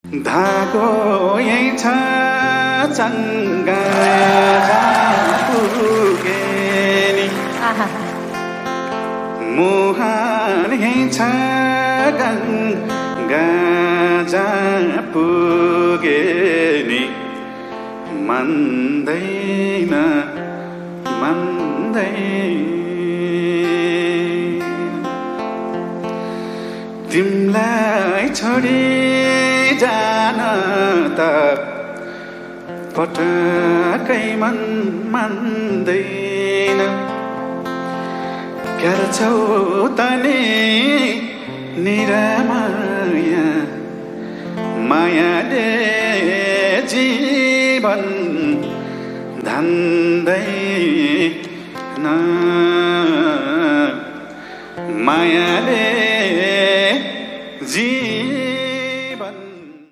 धागो यही छ चङ्गा पुगे नि मुहान यही छ गङ्गा पुगे नि मन्दैन तिमलाई छोडी जान त पटकै मान्दैन गर्छौ तनी निरामाया मायाले जीवन धान्दैन मायाले